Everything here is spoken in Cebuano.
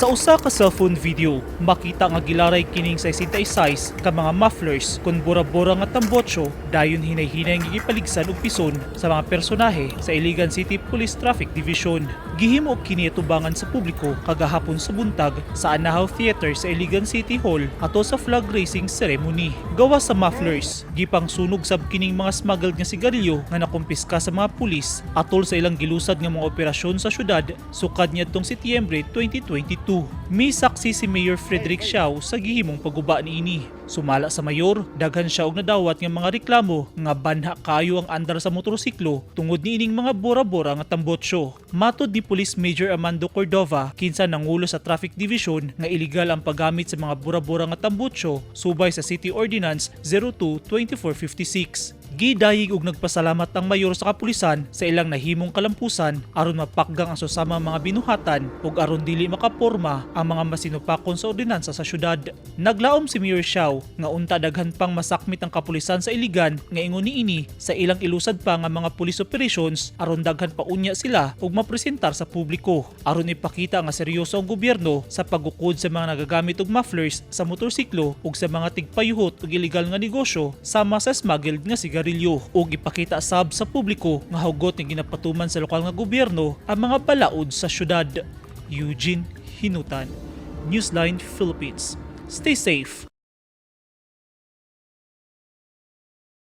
Sa usa ka cellphone video, makita nga gilaray kining 66 ka mga mufflers kon bora-bora nga tambotso, dayon hinay-hinay nga gipaligsan og pison sa mga personahe sa Iligan City Police Traffic Division. Gihimo kini atubangan sa publiko kagahapon sa buntag sa Anahaw Theater sa Iligan City Hall ato sa flag raising ceremony. Gawas sa mufflers, gipang sunog sab kining mga smuggled nga sigarilyo nga nakumpiska sa mga pulis atol sa ilang gilusad nga mga operasyon sa syudad sukad niadtong Setyembre 2022. Misaksi si Mayor Frederick Siao sa gihimong pagguba niini. Sumala sa mayor, daghan siya og nadawat nga mga reklamo nga banha kayo ang andar sa motorsiklo tungod niining mga bora-bora nga tambotso. Matod ni Police Major Amando Cordova, kinsa nangulo sa Traffic Division, nga illegal ang paggamit sa mga bora-bora nga tambotso subay sa City Ordinance 02-2456. Gidayeg og nagpasalamat ang mayor sa kapulisan sa ilang nahimong kalampusan aron mapakgang ang susamang mga binuhatan ug aron dili makaporma ang mga masinupakon sa ordinansa sa syudad. Naglaom si Mayor Siao nga unta daghan pang masakmit ang kapulisan sa Iligan nga ingon niini sa ilang ilusad pa nga mga police operations aron daghan pa unya sila ug mapresentar sa publiko aron ipakita nga seryoso ang gobyerno sa pagukod sa mga nagagamit og mufflers sa motorsiklo ug sa mga tigpayuhot og ilegal nga negosyo sama sa smuggled nga sigarilyo, ug ipakita sab sa publiko nga hugot nga ginapatuman sa lokal nga gobyerno ang mga balaod sa syudad. Eugene Hinutan, Newsline Philippines. Stay safe.